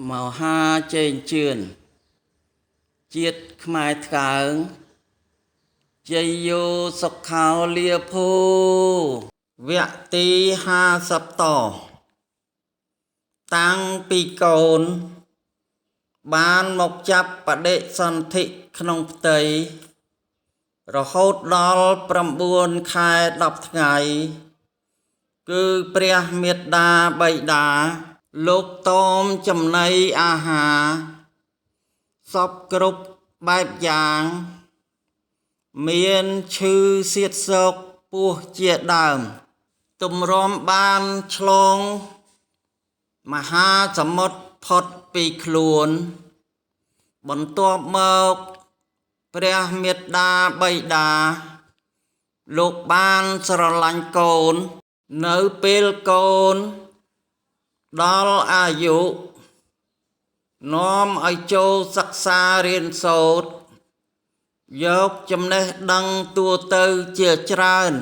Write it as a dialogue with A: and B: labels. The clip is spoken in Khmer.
A: មហាជេងជឿនជាតិខ្មែរថ្កើងជ័យយោសុខោលាភូវគ្គទី50តតាំងពីកូនបានមកចាប់បដិសន្ធិក្នុងផ្ទៃរហូតដល់9ខែ10ថ្ងៃគឺព្រះមេត្តាបិតាលោកតមចំណីអាហារសពគ្រប់បែបយ៉ាងមានឈឺសៀតសោកពោះជាដើមទម្រាំបានឆ្លងមហាសមុទ្រផុតពីខ្លួនបន្ទាប់មកព្រះមេត្តាបិតាលោកបានស្រឡាញ់កូននៅពេលកូនដល់អាយុនាំឲ្យចូលសិក្សារៀនសូត្រយកចំណេះដឹងទូទៅជាច្រើន